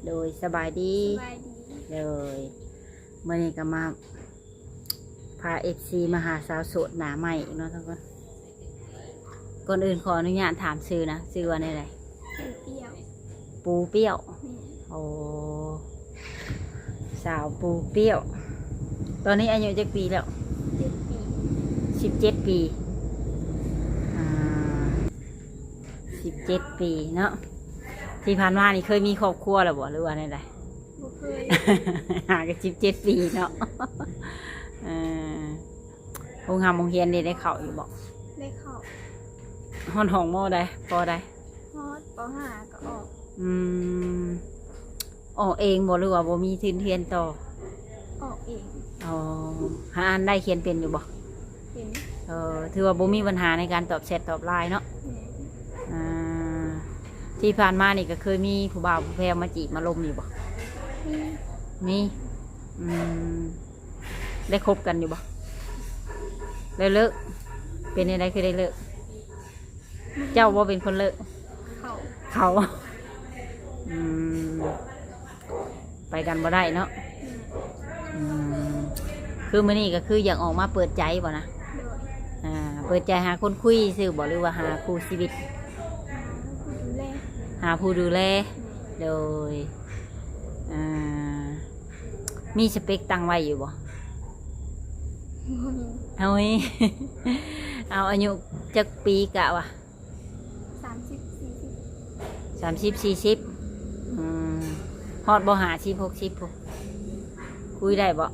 ໂດຍ ສະບາຍດີ ສະບາຍດີ ໂດຍ ມື້ນີ້ກໍມາ ພາເອັຟຊີມາຫາສາວໂສດໜ້າໃໝ່ອີກເນາະທຸກຄົນ. ກ່ອນອື່ນຂໍອະນຸຍາດຖາມຊື່ນະ ຊື່ວ່າແນວໃດ? ປູປຽວ ປູປຽວ ແມ່ນ ໂອ້ ສາວປູປຽວ ຕອນນີ້ອາຍຸຈັກປີແລ້ວ? ເຈັດປີ ສິບເຈັດປີ ອາ ສິບເຈັດປີເນາະ. ທີ່ຜ່ານມານີ້ເຄີຍມີຄອບຄົວແລ້ວບໍ່ ຫຼືວ່າແນວໃດ? ບໍ່ເຄີຍ ຫາກໍສິບເຈັດປີເນາະ ເອີ ໂຮງຮ່ຳໂຮງຮຽນນີ້ໄດ້ເຂົ້າຢູ່ບໍ່? ໄດ້ເຂົ້າ ຮອດຫ້ອງ ມໍໃດ? ປໍໃດ? ຮອດ ປໍຫ້າ ກໍອອກ ອືມ ອອກເອງບໍ່ ຫຼືວ່າບໍ່ມີທຶນຮຽນຕໍ່? ອອກເອງ ອໍ ຫາອ່ານໄດ້ຂຽນເປັນຢູ່ບໍ່? ເປັນ ເອີ ຖືວ່າບໍ່ມີບັນຫາໃນການຕອບແຊັດຕອບໄລນ໌ເນາະ ແມ່ນ ອ່າ ທີ່ຜ່ານມານີ້ກໍເຄີຍມີຜູ້ບ່າວຜູ້ແພວມາຈີບມາລົມຢູ່ບໍ່? ມີ ມີ ອືມ ໄດ້ຄົບກັນຢູ່ບໍ່? ແລ້ວເລີກ ເປັນແນວໃດຄືໄດ້ເລີກ? ເຈົ້າບໍ່ເປັນຄົນເລີກ? ເຂົາ ເຂົາ ອືມ ໄປກັນບໍ່ໄດ້ເນາະ ອືມ ຄືມື້ນີ້ກໍຄືຢາກອອກມາເປີດໃຈບໍ່ນະ? ໂດຍ ອ່າ ເປີດໃຈຫາຄົນຄຸຍຊື່ບໍ່ ຫຼືວ່າຫາຄູ່ຊີວິດ? ຫາຜູ້ດູແລ ຫາຜູ້ດູແລ ໂດຍ ອ່າ ມີສະເປັກຕັ້ງໄວ້ຢູ່ບໍ່? ບໍ່ມີ ເອົາ ເອົາ ອາຍຸຈັກປີກະວ່າ? ສາມສິບ ສີ່ສິບ ສາມສິບ ສີ່ສິບ ອືມ ຮອດບໍ່ ຫ້າສິບ ຫົກສິບ ພຸ້ນ ຄຸຍໄດ້ບໍ່?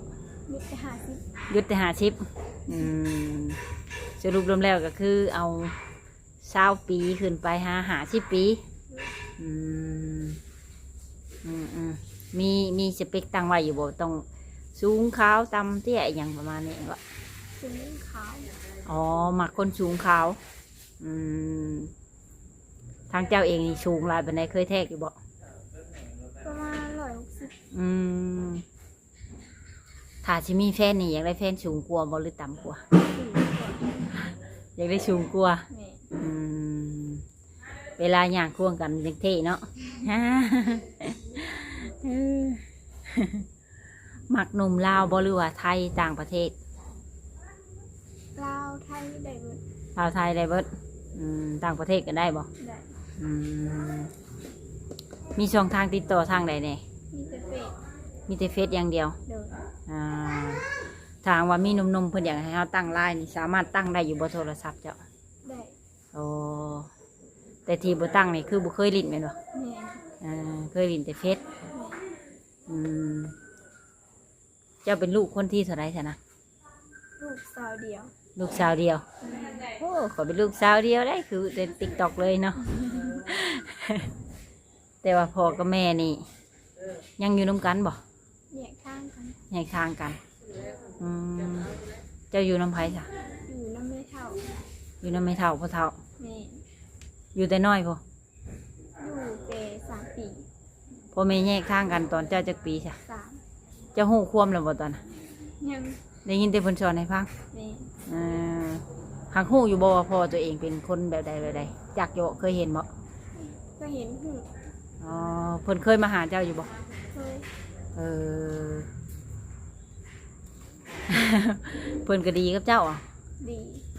ຢຸດແຕ່ຫ້າສິບ ຢຸດແຕ່ຫ້າສິບ ອືມ ສະຫຼຸບລວມແລ້ວກໍຄືເອົາຊາວປີຂຶ້ນໄປຫາຫ້າສິບປີ ອືມ ອືມໆ ມີ ມີສະເປັກຕັ້ງໄວ້ຢູ່ບໍ່? ຕ້ອງສູງຂາວ ຕ່ຳ ເຕ້ຍ ອີ່ຫຍັງປະມານນີ້ບໍ່? ສູງຂາວ ອໍ ມັກຄົນສູງຂາວ ອືມ ທາງເຈົ້າເອງນີ້ສູງຫຼາຍປານໃດ? ເຄີຍແທກຢູ່ບໍ່? ປະມານຮ້ອຍຫົກສິບ ອືມ ຖ້າຊິມີແຟນນີ້ ຢາກໄດ້ແຟນສູງກວ່າບໍ່ ຫຼືຕ່ຳກວ່າ? ສູງກວ່າ ຢາກໄດ້ສູງກວ່າ ແມ່ນ ອືມ ເວລາຍ່າງຄວງກັນຈັ່ງເທ່ເນາະ ເອີ ມັກໜຸ່ມລາວບໍ່ ຫຼືວ່າໄທ ຕ່າງປະເທດ? ລາວໄທໄດ້ເບິດ ລາວໄທໄດ້ເບິດ ອືມ ຕ່າງປະເທດກໍໄດ້ບໍ່? ໄດ້ ອືມ ມີຊ່ອງທາງຕິດຕໍ່ທາງໃດແດ່? ມີແຕ່ເຟສ ມີແຕ່ເຟສຢ່າງດຽວ ໂດຍ ອ່າ ຖ້າຫາກວ່າມີໜຸ່ມໆເພິ່ນຢາກໃຫ້ເຮົາຕັ້ງລາຍນີ້ ສາມາດຕັ້ງໄດ້ຢູ່ບໍ່ ໂທລະສັບເຈົ້າ? ໄດ້ ໂອ້ ແຕ່ທີ່ບໍ່ຕັ້ງນີ້ຄືບໍ່ເຄີຍຫຼິ້ນແມ່ນບໍ່? ແມ່ນ ເອີ ເຄີຍຫຼິ້ນແຕ່ເຟສ ແມ່ນ ອືມ ເຈົ້າເປັນລູກຄົນທີເທົ່າໃດຊັ້ນນະ? ລູກສາວດຽວ ລູກສາວດຽວ ແມ່ນ ໂອ້ ຂ້ອຍເປັນລູກສາວດຽວເດ້ ຄືເຕັ້ນຕິກຕັອກເລີຍເນາະ ແຕ່ວ່າພໍ່ກັບແມ່ນີ້ຍັງຢູ່ນຳກັນບໍ່? ແຍກທາງກັນ ແຍກທາງກັນ ອືມ ເຈົ້າຢູ່ນຳໃຜຊະ? ຢູ່ນຳແມ່ເຖົ້າ ຢູ່ນຳແມ່ເຖົ້າພໍ່ເຖົ້າ ແມ່ນ ຢູ່ແຕ່ນ້ອຍພຸ້ນ? ຢູ່ແຕ່ສາມປີ ພໍ່ແມ່ແຍກທາງກັນຕອນເຈົ້າຈັກປີຊະ? ສາມ ເຈົ້າຮູ້ຄວາມແລ້ວບໍ່ຕອນນັ້ນ? ຍັງ ໄດ້ຍິນແຕ່ເພິ່ນສອນໃຫ້ຟັງ ແມ່ນ ເອີ ຫາກຮູ້ຢູ່ບໍ່ວ່າພໍ່ຕົວເອງເປັນຄົນແບບໃດແບບໃດ? ຈັກຢູ່ບໍ່? ເຄີຍເຫັນບໍ່? ເຄີຍເຫັນ ຮູ້ ອໍ ເພິ່ນເຄີຍມາຫາເຈົ້າຢູ່ບໍ່? ເຄີຍ ເອີ ເພິ່ນກໍດີກັບເຈົ້າ ດີ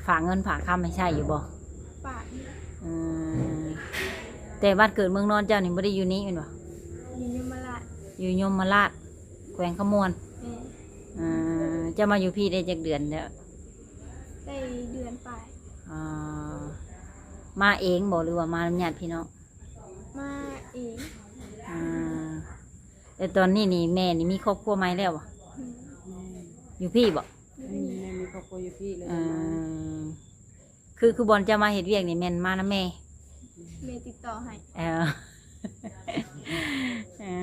ຝາກເງິນຝາກຄຳໃຫ້ໃຊ້ຢູ່ບໍ່? ຝາກ ເອີ ແຕ່ບ້ານເກີດເມືອງນອນເຈົ້ານີ້ບໍ່ໄດ້ຢູ່ນີ້ແມ່ນບໍ່? ຢູ່ຍົມມະລາດ ຢູ່ຍົມມະລາດ ແຂວງຄຳມ່ວນ ແມ່ນ ເອີ ເຈົ້າມາຢູ່ພີ້ໄດ້ຈັກເດືອນແລ້ວ? ໄດ້ເດືອນປາຍ ອໍ ມາເອງບໍ່ ຫຼືວ່າມານຳຍາດພີ່ນ້ອງ? ມາເອງ ອ່າ ແລ້ວຕອນນີ້ນີ້ແມ່ນີ້ມີຄອບຄົວໃໝ່ແລ້ວບໍ່? ອືມ ຢູ່ພີ້ບໍ່? ຢູ່ພີ້ ແມ່ມີຄອບຄົວຢູ່ພີ້ເລີຍ ເອີ ມາ ຄື ຄືບ່ອນເຈົ້າມາເຮັດວຽກນີ້ແມ່ນມານຳແມ່? ແມ່ຕິດຕໍ່ໃຫ້ ເອີ ເອີ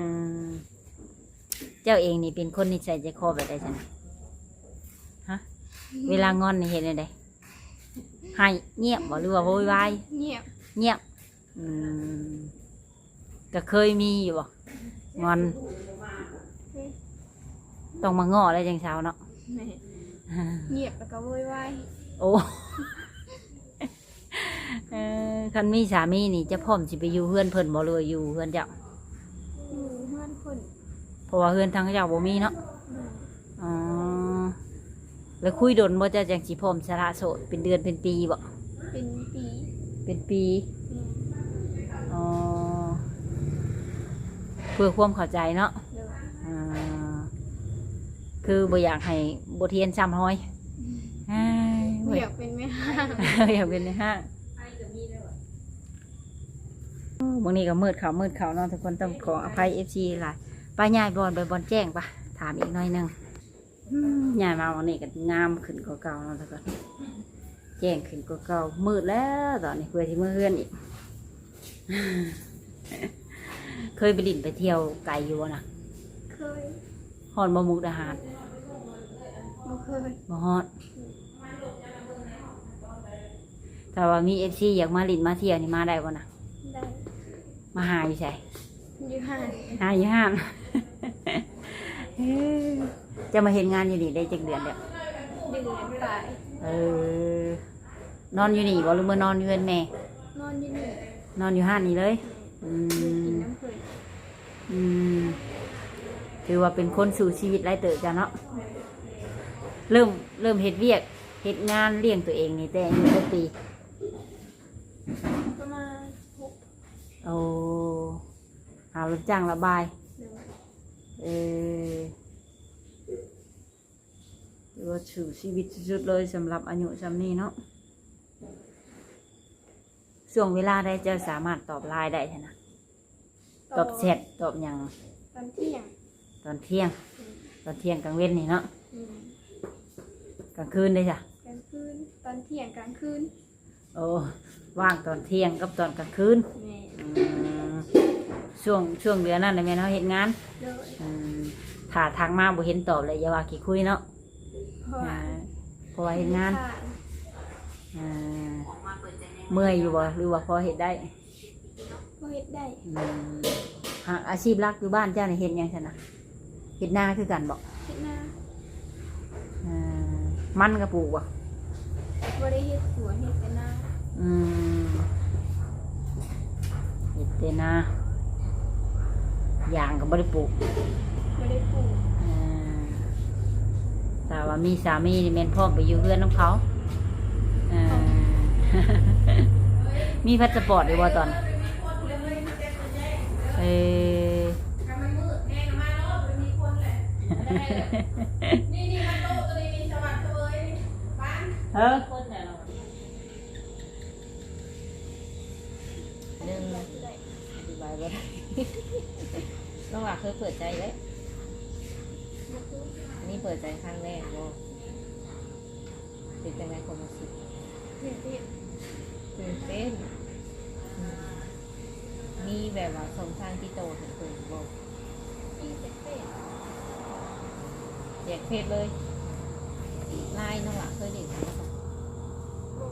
ເຈົ້າເອງນີ້ເປັນຄົນນິໄສໃຈຄໍແບບໃດຊັ້ນນະ? ຮະ ເວລາງອນນີ້ເຮັດແນວໃດ? ໄຫ້ ງຽບບໍ່ ຫຼືວ່າໂວຍວາຍ? ງຽບ ງຽບ ອືມ ກໍເຄີຍມີຢູ່ບໍ່ ງອນ? ເຄີຍ ຕ້ອງມາງໍ້ແລ້ວຈັ່ງເຊົາເນາະ ແມ່ນ ງຽບແລ້ວກໍໂວຍວາຍ ໂອ້ ເອີ ຄັນມີສາມີນີ້ ຈະພ້ອມຊິໄປຢູ່ເຮືອນເພິ່ນບໍ່ ຫຼືວ່າຢູ່ເຮືອນເຈົ້າ? ຢູ່ເຮືອ ຄົນ ເພາະວ່າເຮືອນທາງເຈົ້າບໍ່ມີເນາະ. ໂດຍ. ອໍ ແລ້ວຄຸຍດົນບໍ່ ເຈົ້າຈັ່ງຊິພ້ອມສະຫຼະໂສດ? ເປັນເດືອນເປັນປີບໍ່? ເປັນປີ. ເປັນປີ. ແມ່ນ. ອໍ ເພື່ອຄວາມເຂົ້າໃຈເນາະ. ໂດຍ. ອ່າ ຄືບໍ່ຢາກໃຫ້ບົດຮຽນຊ້ຳຮອຍ. ອືມ ອ້າຍ ບໍ່ຢາກເປັນແມ່ຮ້າງ ບໍ່ຢາກເປັນແມ່ຮ້າງ. ມື້ນີ້ກໍມືດເຂົ້າມືດເຂົ້າເນາະທຸກຄົນ, ຕ້ອງຂໍອະໄພເອັຟຊີຫຼາຍ. ໄປຍ້າຍບ່ອນ ໄປບ່ອນແຈ້ງປະ, ຖາມອີກໜ້ອຍໜຶ່ງ. ອືມ ຍ້າຍມາໝ່ອງນີ້ກໍງາມຂຶ້ນກວ່າເກົ່າເນາະທຸກຄົນ, ແຈ້ງຂຶ້ນກວ່າເກົ່າ. ມືດແລ້ວຕອນນີ້ ເພື່ອຊິເມືອເຮືອນອີກ. ເຄີຍໄປຫຼິ້ນໄປທ່ຽວໄກຢູ່ບໍ່ນະ? ເຄີຍ. ຮອດບໍ່ມຸກດາຫານ? ບໍ່ເຄີຍ. ບໍ່ຮອດ. ອືມ ຖ້າວ່າມີເອັຟຊີຢາກມາຫຼິ້ນມາທ່ຽວນີ້ ມາໄດ້ບໍ່ນະ? ໄດ້. ມາຫາຢູ່ໃສ? ຢູ່ຮ້ານ. ຫາຢູ່ຮ້ານ. ເອີ ເຈົ້າມາເຮັດງານຢູ່ນີ້ໄດ້ຈັກເດືອນແລ້ວ? ເດືອນປາຍ. ເອີ ນອນຢູ່ນີ້ບໍ່ ຫຼືເມືອນອນຢູ່ເຮືອນແມ່? ນອນຢູ່ນີ້. ນອນຢູ່ຮ້ານນີ້ເລີຍ? ແມ່ນ. ອືມ ຢູ່ກິນນຳເພິ່ນ. ອືມ ຖືວ່າເປັນຄົນສູ້ຊີວິດຫຼາຍເຕີບເຈົ້າເນາະ. ແມ່ນ. ເລີ່ມ ເລີ່ມເຮັດວຽກເຮັດງານລ້ຽງຕົວເອງນີ້ແຕ່ອາຍຸຈັກປີ? ປະມານຫົກ. ໂອ້ ຫາຮັບຈ້າງລະບາຍ. ໂດຍ. ເອີ ຖືວ່າສູ້ຊີວິດສຸດໆເລີຍ ສຳລັບອາຍຸຊ່ຳນີ້ເນາະ. ຊ່ວງເວລາໃດເຈົ້າສາມາດຕອບໄລນ໌ໄດ້ຫັ້ນນະ? ຕອບ ຕອບແຊັດ ຕອບຫຍັງ? ຕອນທ່ຽງ. ຕອນທ່ຽງ. ອືມ ຕອນທ່ຽງກາງເວັນນີ້ເນາະ. ອືມ ກາງຄືນເດ້ຊະ? ກາງຄືນ. ຕອນທ່ຽງກາງຄືນ. ໂອ້ ວ່າງຕອນທ່ຽງກັບຕອນກາງຄືນ. ແມ່ນ. ອືມ ຊ່ວງ ຊ່ວງເດືອນນັ້ນນະແມ່ນເຮົາເຮັດງານ. ໂດຍ. ອືມ ຖ້າທັກມາບໍ່ເຫັນຕອບແລ້ວ ຢ່າວ່າຂີ້ຄຸຍເນາະ. ເພາະວ່າ ອ່າ ເພາະວ່າເຮັດງານ. ເຮັດງານ. ອ່າ ເມື່ອຍຢູ່ບໍ່ ຫຼືວ່າພໍເຮັດໄດ້? ພໍເຮັດໄດ້. ອືມ ຫາ ອາຊີບຫຼັກຢູ່ບ້ານເຈົ້ານີ້ເຮັດຫຍັງຊັ້ນນະ? ເຮັດນາຄືກັນບໍ່? ເຮັດນາ. ອ່າ ມັນກໍປູກບໍ່? ບໍ່ໄດ້ເຮັດສວນ ເຮັດແຕ່ນາ. ອືມ ເຮັດແຕ່ນາ. ຢາງກໍບໍ່ໄດ້ປູກ? ບໍ່ໄດ້ປູກ. ອ່າ ຖ້າວ່າມີສາມີນີ້ແມ່ນພ້ອມໄປຢູ່ເຮືອນນຳເຂົາ. ອ່າ ມີພາສປອດຢູ່ບໍ່ຕອນ? ເອີ ເອີ ໜຶ່ງ ອະທິບາຍບໍ່ໄດ້. ນ້ອງຫຼ້າເຄີຍເປີດໃຈເດ້? ບໍ່ເຄີຍ. ອັນນີ້ເປີດໃຈຄັ້ງແລກບໍ່? ເປັນຈັ່ງໃດຄວາມຮູ້ສຶກ? ຕື່ນເຕັ້ນ. ຕື່ນເຕັ້ນ. ອືມ ມີແບບວ່າຊ່ອງທາງຕິດຕໍ່ໃຫ້ເພິ່ນຢູ່ບໍ່? ມີແຈກເຟສ. ແຈກເຟສເລີຍ. ລາຍນ້ອງຫຼ້າເຄີຍຫຼິ້ນຢູ່ບໍ່? ບໍ່.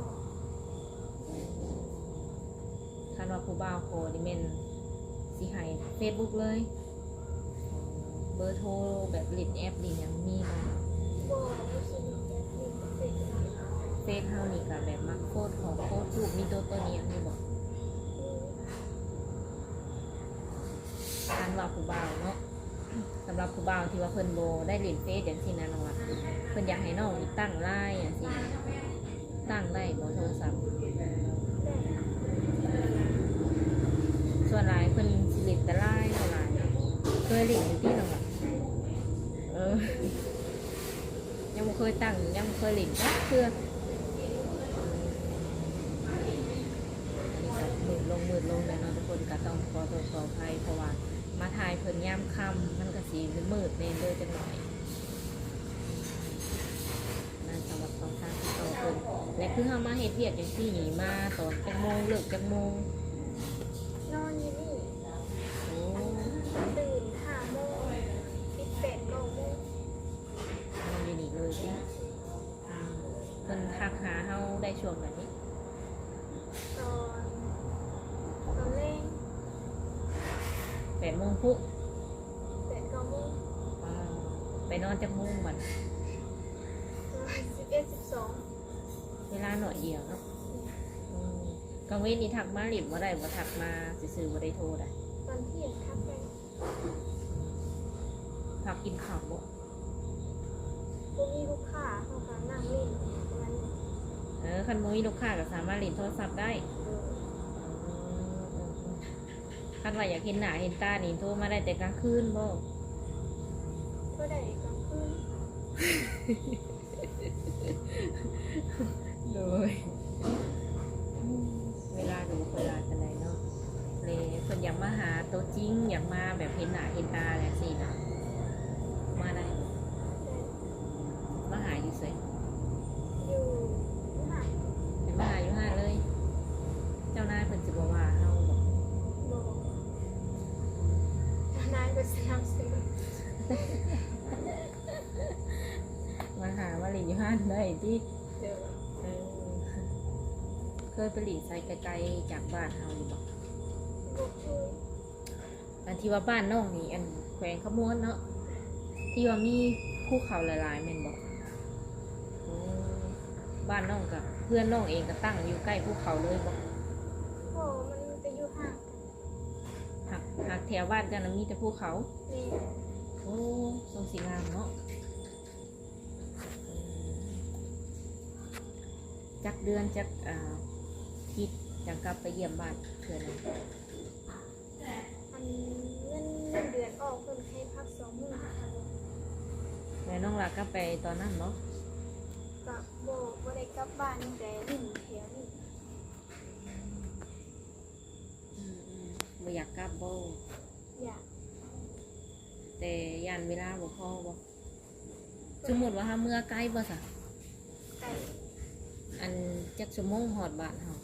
ຄັນວ່າຜູ້ບ່າວຂໍນີ້ແມ່ນຊິໃຫ້ເຟສບຸກເລີຍ. ເບີໂທແບບຫຼິ້ນແອັບຫຼິ້ນຫຍັງມີບໍ່? ບໍ່ ບໍ່ຊິຫຼິ້ນແອັບ ຫຼິ້ນແຕ່ເຟສ. ເຟສເຮົານີ້ກະແບບມັກໂພສຂອງໂພສຮູບ ມີຕົວ ຕົວນີ້ຫຍັງມີບໍ່? ມີ. ຄັນວ່າຜູ້ບ່າວເນາະ ສຳລັບຜູ້ບ່າວທີ່ວ່າເພິ່ນບໍ່ໄດ້ຫຼິ້ນເຟສຈັ່ງຊີ້ນະ ນ້ອງວ່າເພິ່ນຢາກໃຫ້ນ້ອງນີ້ຕັ້ງລາຍຈັ່ງຊີ້ນະ ຕັ້ງໄດ້ບໍ່ໂທລະສັບ? ສ່ວນຫຼາຍເພິ່ນຊິຫຼິ້ນແຕ່ລາຍເນາະ ຫຼາຍ. ເຄີຍຫຼິ້ນຢູ່ຕິນ້ອງວ່າ? ເອີ ຍັງບໍ່ເຄີຍຕັ້ງ ຍັງບໍ່ເຄີຍຫຼິ້ນຈັກເທື່ອ. ອັນນີ້ກໍມືດລົງ ມືດລົງແລ້ວເນາະທຸກຄົນ, ກໍຕ້ອງຂໍໂທດຂໍອະໄພ ເພາະວ່າມາຖ່າຍເພິ່ນຍາມຄ່ຳ ມັນກໍຊິມືດແດ່ເດີຈັກໜ້ອຍ. ນັ້ນສຳລັບຊ່ອງທາງຕິດຕໍ່ເພິ່ນ. ແລະ ຄືເຮົາມາເຮັດວຽກຈັ່ງຊີ້ນີ້ ມາຕອນຈັກໂມງ ເລີກຈັກໂມງ? ນອນຢູ່ນີ້. ໂອ້ ຕື່ນຫ້າໂມງ ປິດແປດເກົ້າໂມງ. ນອນຢູ່ນີ້ເລີຍຕິ? ເພິ່ນທັກຫາເຮົາໄດ້ຊ່ວງໃດ? ຕອນ ຕອນແລງ ແປດໂມງພຸ້ນ ແປດເກົ້າໂມງ. ອ່າ ໄປນອນຈັກໂມງບັດ? ປະມານສິບເອັດ ສິບສອງ. ເວລາໜ້ອຍດຽວເນາະ. ອືມ ກາງເວັນນີ້ທັກມາຫຼິ້ນບໍ່ໄດ້ບໍ່? ທັກມາຊື່ໆ ບໍ່ໄດ້ໂທໄດ້? ຕອນທ່ຽງທັກໄດ້. ພັກກິນເຂົ້າບໍ່? ບໍ່ມີລູກຄ້າ ເຮົາກໍນັ່ງຫຼິ້ນປະມານນີ້. ເອີ ຄັນບໍ່ມີລູກຄ້າກໍສາມາດຫຼິ້ນໂທລະສັບໄດ້. ໂດຍ. ເອີ ເອີ ເອີ ຄັນວ່າຢາກເຫັນໜ້າເຫັນຕານີ້ ໂທມາໄດ້ແຕ່ກາງຄືນບໍ່? ໂທໄດ້ກາງຄືນ. ໂດຍ ເວລາກໍບໍ່ຄ່ອຍຫຼາຍປານໃດເນາະ. ແລະ ເພິ່ນຢາກມາຫາໂຕຈິງ ຢາກມາແບບເຫັນໜ້າເຫັນຕາຈັ່ງຊີ້ນະ ມາໄດ້ບໍ່? ໄດ້. ມາຫາຢູ່ໃສ? ຢູ່ ຢູ່ຮ້ານ. ເພິ່ນມາຫາຢູ່ຮ້ານເລີຍ. ເຈົ້ານາຍເພິ່ນຊິບໍ່ວ່າເຮົາບໍ່? ບໍ່. ເຈົ້ານາຍເພິ່ນສະໜັບສະໜູນ. ມາຫາມາຫຼິ້ນຢູ່ຮ້ານໄດ້ຕິ? ໂດຍ. ເອີ ເຄີຍໄປຫຼິ້ນໃສໄກໆຈາກບ້ານເຮົາຢູ່ບໍ່? ບໍ່ເຄີຍ. ອັນທີ່ວ່າບ້ານນ້ອງນີ້ ອັນແຂວງຄຳມ່ວນເນາະ ທີ່ວ່າມີພູເຂົາຫຼາຍໆແມ່ນບໍ່? ໂອ້ ບ້ານນ້ອງກະ ເຮືອນນ້ອງເອງກະຕັ້ງຢູ່ໃກ້ພູເຂົາເລີຍບໍ່? ບໍ່ ມັນມີແຕ່ຢູ່ຫ່າງກັນ. ຫາກ ຫາກແຖວບ້ານເຈົ້ານະມີແຕ່ພູເຂົາ? ແມ່ນ. ໂອ້ ຊົງຊິງາມເນາະ. ຈັກເດືອນ ຈັກ ອ່າ ທິດຈັ່ງກັບໄປຢ້ຽມບ້ານເທື່ອໜຶ່ງ? ອັນເງິນ ເງິນເດືອນອອກ ເພິ່ນໃຫ້ພັກສອງມື້. ແລ້ວນ້ອງຫຼ້າກັບໄປຕອນນັ້ນບໍ່? ກະບໍ່ ບໍ່ໄດ້ກັບບ້ານ ມີແຕ່ຫຼິ້ນແຖວນີ້. ອືມໆ ບໍ່ຢາກກັບບໍ່? ຢາກ. ແຕ່ຢ້ານເວລາບໍ່ພໍບໍ່? ສົມມຸດວ່າເຮົາເມືອໄກບໍ່ສະ? ໄກ. ອັນຈັກຊົ່ວໂມງຮອດບ້ານເຮົາ?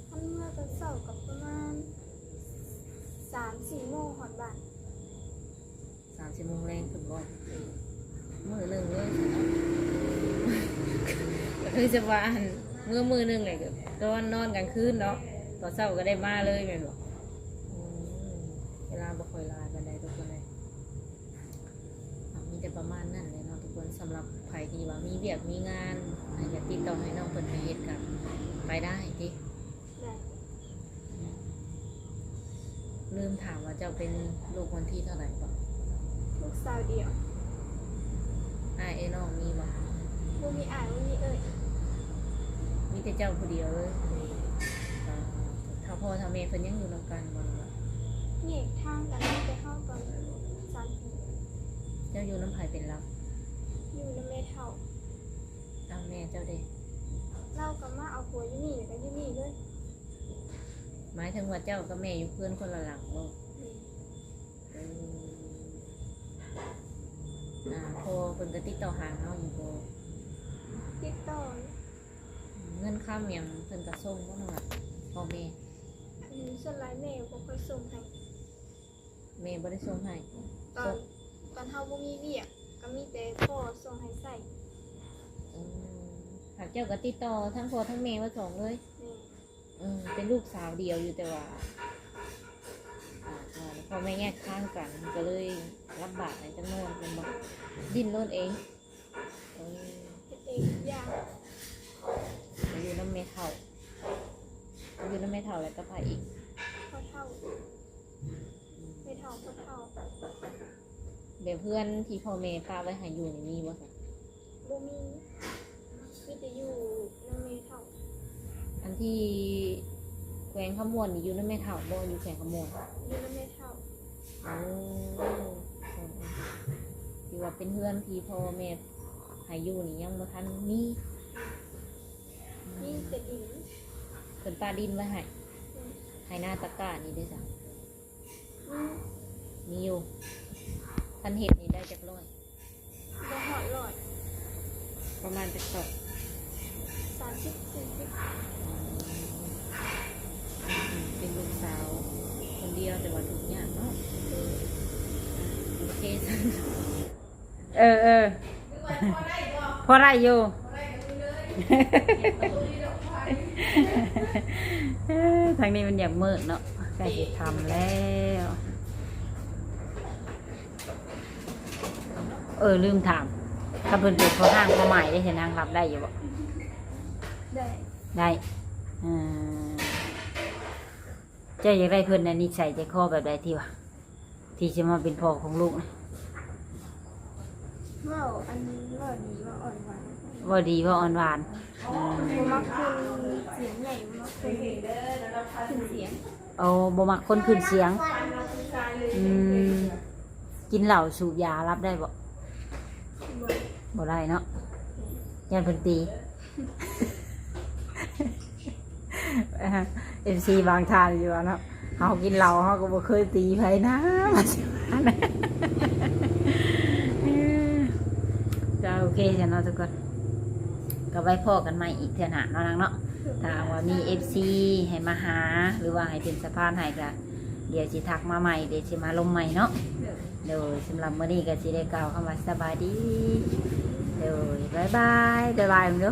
ຄັນເມືອຕອນເຊົ້າກໍປະມານສາມສີ່ໂມງຮອດບ້ານ. ສາມສີ່ໂມງແລງພຸ້ນບໍ່? ມື້ໜຶ່ງເລີຍຊັ້ນເນາະ. ກໍຄືຈະວ່າ ອັນ ເມືອມື້ໜຶ່ງແຫຼະ ກໍນອນ ນອນກາງຄືນເນາະ ຕອນເຊົ້າກໍໄດ້ມາເລີຍແມ່ນບໍ່? ອືມ ເວລາບໍ່ຄ່ອຍຫຼາຍປານໃດທຸກຄົນເອີຍ. ເອົາ ມີແຕ່ປະມານນັ້ນແຫຼະເນາະທຸກຄົນ. ສຳລັບໃຜທີ່ວ່າມີວຽກມີງານ ອາ ຢາກຕິດຕໍ່ໃຫ້ນ້ອງເພິ່ນໄປເຮັດກໍໄປໄດ້ຕິ? ໄດ້. ອືມ ລືມຖາມວ່າເຈົ້າເປັນລູກຄົນທີເທົ່າໃດບໍ່? ລູກສາວດຽວ. ອ້າຍເອື້ອຍນ້ອງມີບໍ່? ບໍ່ມີອ້າຍ ບໍ່ມີເອື້ອຍ. ມີແຕ່ເຈົ້າຜູ້ດຽວເລີຍ? ແມ່ນ. ເອີ ຖ້າພໍ່ຖ້າແມ່ເພິ່ນຍັງຢູ່ນຳກັນບໍ່ ຫຼືວ່າ? ແຍກທາງກັນ ມີແຕ່ເຮົາຕອນສາມປີ. ເຈົ້າຢູ່ນຳໃຜເປັນຫຼັກ? ຢູ່ນຳແມ່ເຖົ້າ. ອ້າວ ແມ່ເຈົ້າເດ? ລາວກໍມາເອົາຜົວຢູ່ນີ້ ແລ້ວກໍຢູ່ນີ້ເລີຍ. ໝາຍເຖິງວ່າເຈົ້າກັບແມ່ຢູ່ເຮືອນຄົນລະຫຼັງບໍ່? ແມ່ນ. ເອີ ອ່າ ພໍ່ເພິ່ນກໍຕິດຕໍ່ຫາເຮົາຢູ່ບໍ່? ຕິດຕໍ່. ເງິນຄຳຫຍັງເພິ່ນກໍສົ່ງບໍ່ນ້ອງຫຼ້າ ພໍ່ແມ່? ອືມ ສ່ວນຫຼາຍແມ່ບໍ່ຄ່ອຍສົ່ງໃຫ້. ແມ່ບໍ່ໄດ້ສົ່ງໃຫ້? ຕອນ ຕອນເຮົາບໍ່ມີວຽກ ກໍມີແຕ່ພໍ່ສົ່ງໃຫ້ໃຊ້. ອືມ ຫາກເຈົ້າກໍຕິດຕໍ່ທັງພໍ່ທັງແມ່ເບິດສອງເລີຍ? ແມ່ນ. ເອີ ເປັນລູກສາວດຽວຢູ່ ແຕ່ວ່າ ອ່າ ພໍ່ແມ່ແຍກທາງກັນ ກໍເລີຍລຳບາກໃນຈັກໜ້ອຍແມ່ນບໍ່? ດິ້ນລົນເອງ. ເອີ ເຮັດເອງທຸກຢ່າງ. ໄປຢູ່ນຳແມ່ເຖົ້າ ໄປຢູ່ນຳແມ່ເຖົ້າແລ້ວກັບໃຜອີກ? ພໍ່ເຖົ້າ. ອືມ ແມ່ເຖົ້າ ພໍ່ເຖົ້າ. ແບບເຮືອນທີ່ພໍ່ແມ່ປະໄວ້ໃຫ້ຢູ່ນີ້ມີບໍ່ຊະ? ບໍ່ມີ ມີແຕ່ຢູ່ນຳແມ່ເຖົ້າ. ອັນທີ່ແຂວງຄຳມ່ວນນີ້ຢູ່ນຳແມ່ເຖົ້າບໍ່? ຢູ່ແຂວງຄຳມ່ວນ ຢູ່ນຳແມ່ເຖົ້າ. ໂອ້ ເອີໆ ຖືວ່າເປັນເຮືອນທີ່ພໍ່ແມ່ໃຫ້ຢູ່ນີ້ຍັງບໍ່ທັນມີ. ມີແຕ່ດິນ. ເພິ່ນປະດິນໄວ້ໃຫ້. ອືມ ໄຮ່ນາຕາກ້ານີ້ເດ້ຊະ? ມີ ມີຢູ່. ຄັນເຮັດນີ້ໄດ້ຈັກຮ້ອຍ? ບໍ່ຮອດຮ້ອຍ. ປະມານຈັກຕອກ? ສາມສິບ ສີ່ສິບ. ເປັນລູກສາວຄົນດຽວ ແຕ່ວ່າທຸກຍາກເນາະ. ໂອເຄຊັ້ນ. ເອີໆ ພໍໄດ້ຢູ່. ເອີ ທາງນີ້ມັນຢາກມືດເນາະ ໃກ້ຊິຄ່ຳແລ້ວ. ເອີ ລືມຖາມ ຖ້າເພິ່ນເປັນພໍ່ຮ້າງພໍ່ໝ້າຍເດ້ ນາງຮັບໄດ້ຢູ່ບໍ່? ໄດ້. ໄດ້. ເອີ ເຈົ້າຢາກໄດ້ເພິ່ນໃນນິໄສໃຈຄໍແບບໃດທີ່ວ່າ ທີ່ຈະມາເປັນພໍ່ຂອງລູກນະ? ເວົ້າອັນ ເວົ້າດີ ເວົ້າອ່ອນຫວານ ເວົ້າດີ ເວົ້າອ່ອນຫວານ. ອືມ ບໍ່ມັກຄົນສຽງໃຫຍ່ ບໍ່ມັກຄົນຂຶ້ນສຽງ. ໂອ້ ບໍ່ມັກຄົນຂຶ້ນສຽງ. ອືມ ກິນເຫຼົ້າສູບຢາຮັບໄດ້ບໍ່? ບໍ່ໄດ້ເນາະ ຢ້ານເພິ່ນຕີ. ເອັມຊີບາງທ່ານຢູ່ວ່າເນາະ ເຮົາກິນເຫຼົ້າເຮົາກໍບໍ່ເຄີຍຕີໃຜນະ ວ່າຊິວ່ານະ. ກໍໂອເຄຊັ້ນເນາະທຸກຄົນ ກໍໄວ້ພໍ້ກັນໃໝ່ອີກເທື່ອໜ້າເນາະນາງເນາະ. ຖ້າຫາກວ່າມີເອັຟຊີໃຫ້ມາຫາ ຫຼືວ່າໃຫ້ເປັນສະພານໃຫ້ ກໍດຽວຊິທັກມາໃໝ່ ດຽວຊິມາລົມໃໝ່ເນາະ. ໂດຍ ສຳລັບມື້ນີ້ກໍຊິໄດ້ກ່າວຄຳວ່າສະບາຍດີ. ໂດຍ ບາຍບາຍ ບາຍບາຍເບິ່ງດູ.